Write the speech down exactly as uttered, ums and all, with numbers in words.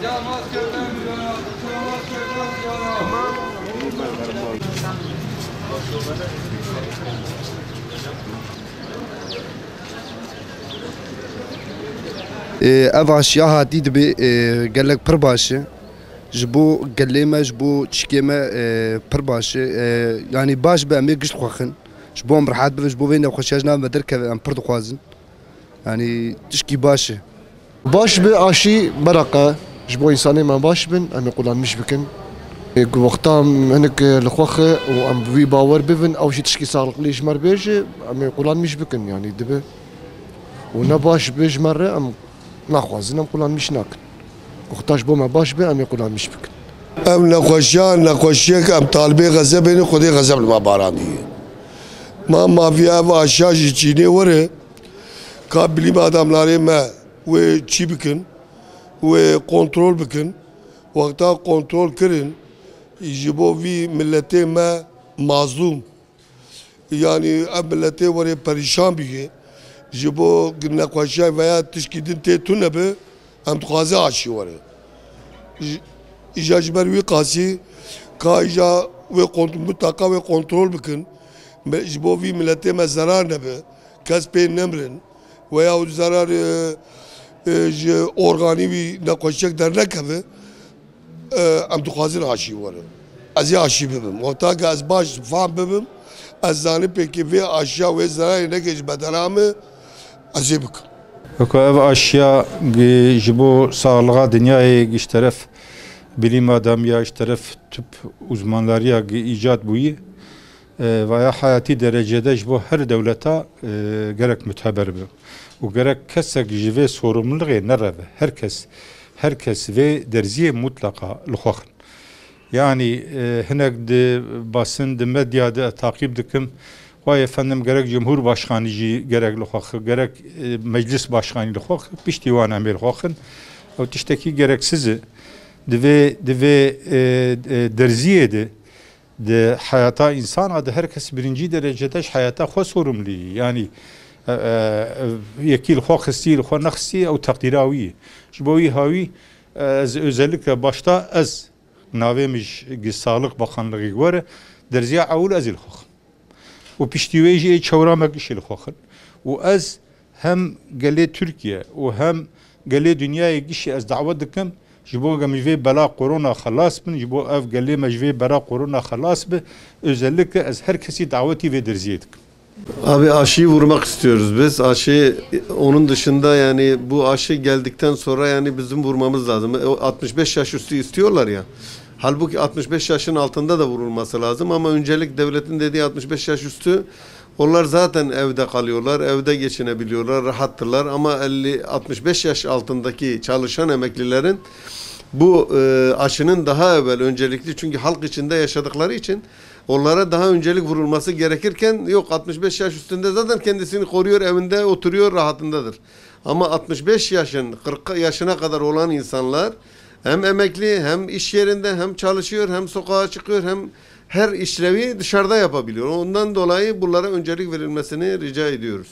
Ê, ev aşiya hatî dibê, ê, gelek pir baş e. Ji bo gelê me, ji bo çikê me, ê, pir baş e. Ê, yanî baş be, em ê giş dixwexin. Ji bo em rehet bibin, ji bo vê nexweşiya ji nav me derkeve, em pir dixwazin. Yanî tişkî baş e. Baş be aşî bereqe. Ji bo însanê me baş bin, em ê qulanmîş bikin. Ê, ku wexta em hinek, e, li xwe xe û em bi wî bawer bibin, ew jî tişkî saxliqlî ji me re bêje, em ê qulanmîş bikin, yanî dibe. Û ne baş be ji me re, em naxwazin, em qulanmîş nakin. Wexta ji bo me baş be, em ê qulanmîş bikin. Ev nexweşiya, nexweşiyek em talibê xezebê ne, Xwedê xezeb li me barandiye. Ma maviya ev aşiya ji Çînê were, ka bilîm adamlarê me wê çî bikin, wê kontrol bikin. Wexta kontrol kirin, ji bo vî miletê me mazlûm, yanî ev miletê were perîşan bûye, ji bo nexweşiya veya tişkî din tê tune be, em dixwaze aşî were. Ji, îja ji ber wî qasî ka îja wê kont-, mutlaqa wê kontrol bikin. Me, ji bo vî miletê me zerar nebe, kes pê nemrin veya zerar, e, e, ji organî wî nexweşiyek dernekeve, e, em dixwazin aşî were. Ez ê aşî bibim. Wexta ke ez baş fam bibim, ez zanim pêkê vê aşiya wê zerarê neke ji bedena min, ez ê bikim. Weke ev aşiya gi-, ji bo saxlixa dinyayê gi ji teref bilîm adamiya, ji teref tib uzmanlariya gi îcad bûyî, e, vaya heyatî derecede ji bo her dewleta, e, gerek muteber be. Û gerek kesek ji vê sorumlulixê nereve. Her kes, her kes vê derziyê mutlaqa li xwe xin. Yanî, e, hinek di basin, di medya de taqîb dikim. Vay efendim, gerek Cumhurbaşkanı jî gerek li xwe xi, gerek, e, Meclis Başkanı li xwe xi, piştî wan em ê li xwe xin. Ew tiştekî gereksiz e. Divê, divê, e, e, derziyê de, di heyata însana de her kes birincî derecede ji heyata xwe sorumlî. Yanî, e, e, e, yekî li xwe xistî, li xwe nexistî, ew teqdîra wî ye. Ji bo wî hawî, e, ez özellikle başta ez Navê min ji Sağlık Bakanlığı were, derziya ewil ez ê li xwe xim. Û piştî wê jî ê çewra me gişê li xwe xin. Û ez hem gelê Tirkiye û hem gelê dinyayê gişê ez dawet dikim, ji bo em ji vê bela korona xelas bin, ji bo ev gelê me ji vê bela korona xelas bi, özellikle ez her kesî dawetî vê derziyê dikim. Abi, aşıyı vurmak istiyoruz biz. Aşı, onun dışında yani bu aşı geldikten sonra yani bizim vurmamız lazım. E, o altmış beş yaş üstü istiyorlar ya. Halbuki altmış beş yaşın altında da vurulması lazım ama öncelik devletin dediği altmış beş yaş üstü, onlar zaten evde kalıyorlar, evde geçinebiliyorlar, rahattırlar ama elli, altmış beş yaş altındaki çalışan emeklilerin bu, e, aşının daha evvel öncelikli, çünkü halk içinde yaşadıkları için onlara daha öncelik vurulması gerekirken yok, altmış beş yaş üstünde zaten kendisini koruyor, evinde oturuyor, rahatındadır. Ama altmış beş yaşın, kırk yaşına kadar olan insanlar hem emekli, hem iş yerinde, hem çalışıyor, hem sokağa çıkıyor, hem her işlevi dışarıda yapabiliyor. Ondan dolayı bunlara öncelik verilmesini rica ediyoruz.